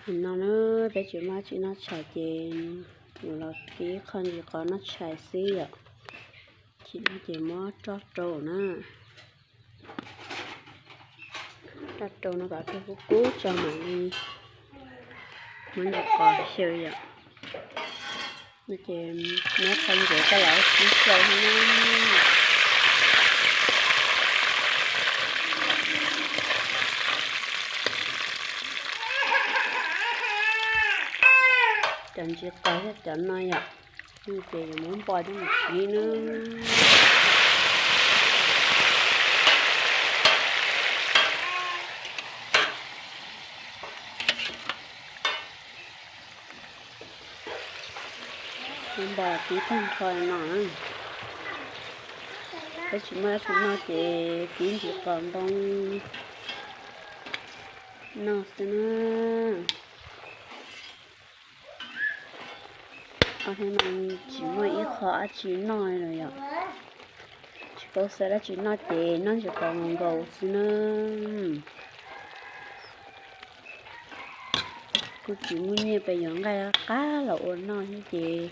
Nim no na, peb tsis muaj dab tsi noj tshais ces yuav los kib qho ntsis qos noj tshais xwb yom. Chim no ces muab roj rau na, roj rau no kom kub kub tso mam li muab ntsis qos xyaw yom. No ces muab qhov ntsev coj los kib xyaw na. Cov ntsis qos thiab cov no yom, ces yuav muab npo coj mus kib na. Npo kib tag nrho no. Peb tsis muaj dab tsi noj ces kib ntsis qos ntoo noj xwb na. Ob hnub no tsis muaj ib qho dab tsi noj li lawm yom. Tsis paub xav dab tsi noj ces noj ntsis qos nkaus xwb na. Kuj tsis muaj nyiaj pes yuav nqaij qab los ua noj thiab ces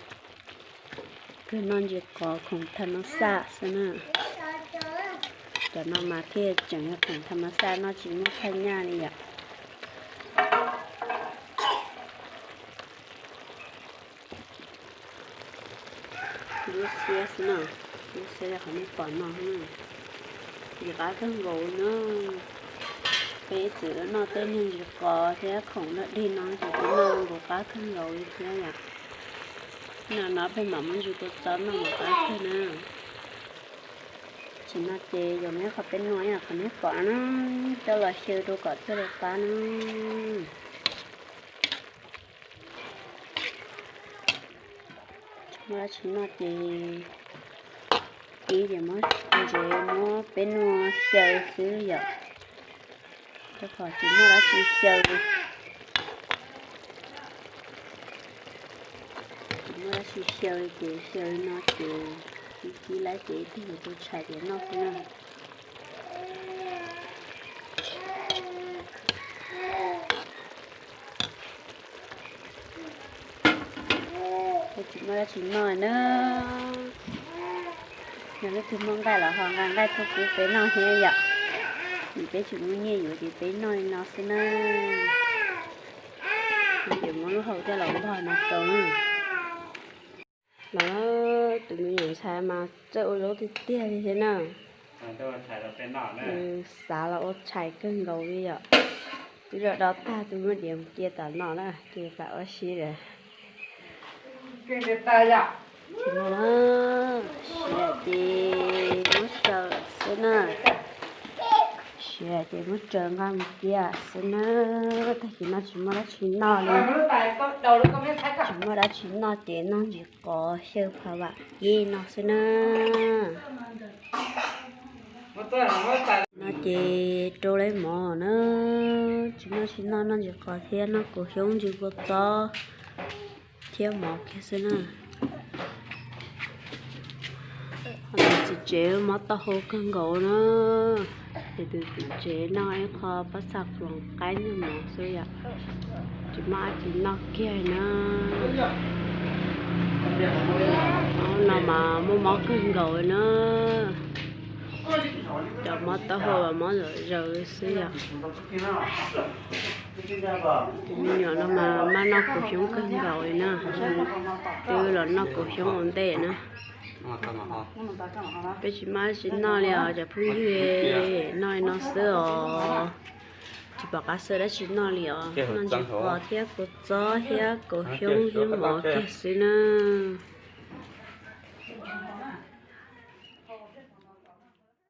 kawg noj ntsis qos khoom tham mas xaj xwb na. Cov no mas thiaj tseem yog khoom tham mas xaj, noj tsis muaj phaj nyaj li yom. Lub xiab xwb na, lub xiab li qhov nej pom no na. Ntsis qab kawg nkaus na. Peb ib txwm noj tej niag ntsis qos thiab khoom dog dig no ces peb noj nkaus qab kawg nkaus li thiab yom. No no peb mam muab ntsis kua txob noj mas qab kawg na. Chim no ces yuav muab qhov peb noj ib yam qhov nej pom na, coj los xyaw rau kom thiaj li qab na. Muaj dab tsi noj ces kib ces muab ntsev muab peb noj xyaw xwb yom. Rau qhov tsis muaj dab tsi xyaw li. Tsis muaj dab tsi xyaw li ces xyaw li no ces kib kib lawm ces ib teg yuav tu tshais ces noj xwb na. Peb tsis muaj dab tsi noj na. Yog leej twg muaj nqaij los ho nqa nqaij tuaj pub peb noj thiab yom. Vim peb tsis muaj nyiaj yuav ces peb noj li no xwb na. No ces muab lub hau coj los npog no rau na. Los tus me nyuam ntxhais mas txawj ua zaub tiag tiag li thiab na. Xav los ua tshais kawg nkaus li yom. Twb do do tag twb muab diav mus cia tom no na ces pam ua si lawm. Tsis muaj na, siav ces muab xyaw xwb na. Siav ces muab tsaws nqa mus cia xwb na. Tag kis no tsis muaj dab tsi noj li. Tsis muaj dab tsi noj ces noj ntsis qos xyaw phav vam kib no xwb na. No ces rau lawm mov na. Tsis muaj dab tsi noj, noj ntsis qos thiab noj kaus xyoob ntsis kua txob thiab mov kiag xwb na. Txiv tsev mob taub hau kawg nkaus na. Ces tus txiv tsev noj ib qho pob txha hloov qaib noj mov xwb yom. Tsis muaj dab tsi noj kiag na. No mas muaj mob kawg nkaus na. Cov mob taub hau los mob zom zaws xwb yom. Tus me nyuam no mas maj noj kaus xyoob kawg nkaus li na. Twb los noj kaus xyoob ua ntej na. Peb tsis maj tsis noj li os cov phooj ywg, noj li no xwb os. Tsis pom qab xyaw dab tsi noj li os, noj ntsis qos thiab kua txob thiab kaus xyoob thiab mov kiag xwb na.